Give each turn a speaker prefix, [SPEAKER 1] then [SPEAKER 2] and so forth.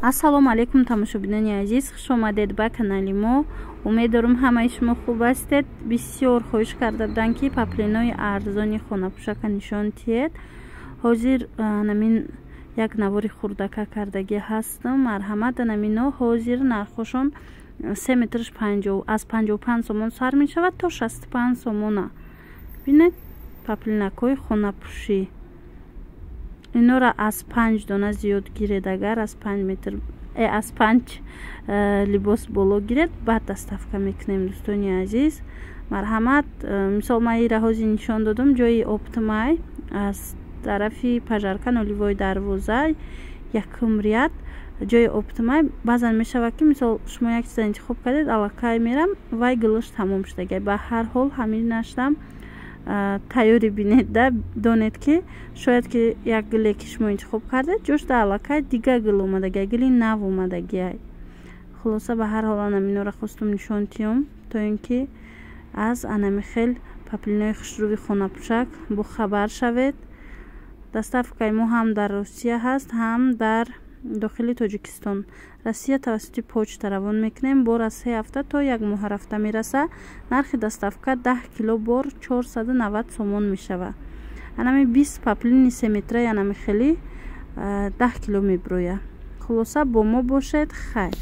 [SPEAKER 1] Ассалому алайкум, тамошобинони азиз, хуш омадед ба канали мо. Умед дорум, ҳамаи шумо хуб ҳастед. Бисёр хоҳиш карда буданд, ки паплинои арзони хонапӯшака нишон диҳед. Ҳозир намин як навори хурдака кардагӣ ҳастам. Марҳамат, намино ҳозир нархошон се метрш аз 55 сомон сар мешавад то 65 сомона. Бинед, паплинакҳои хонапӯшӣ, инора аз панҷ дона зиёд гиред, агар аз 5 метр, аз панҷ либос боло гиред, баъд доставка мекунем. Дӯстони азиз, марҳамат. Мисол, ман ира ҳозир нишон додам, ҷои оптом ай, аз тарафи пожарка, нулевой дарвоза, якум ряд, ҷои оптом ай. Баъзан мешавад, ки мисол шумо як чиза интихоб кардед, аллакай мерам, вай гулош тамом шудагай. Ба ҳар ҳол, ҳамин тайёрӣ бинед да, донед, ки шояд ки як гуле, ки шумо интихоб кардед, ҷошда аллакай дигар гул омадагиай, гули нав омадагиай. Хулоса, ба ҳар ҳол, анаминора хостум нишон диҳам, то ин ки аз анами хел паплинои хушрӯи хонапӯшак бохабар шавед. Доставкаи мо ҳам дар Русия ҳаст, ҳам дар дохили Тоҷикистон. Россия тавассути почта равон мекунем, бор аз 3 ҳафта то як моҳа рафта мераса. Нархи доставка 10 кило бор 490 сомон мешавад. Анами 20 паплини 3 метраи анами хелӣ 10 кило мебирояд. Хулоса, бо мо бошед, хайр.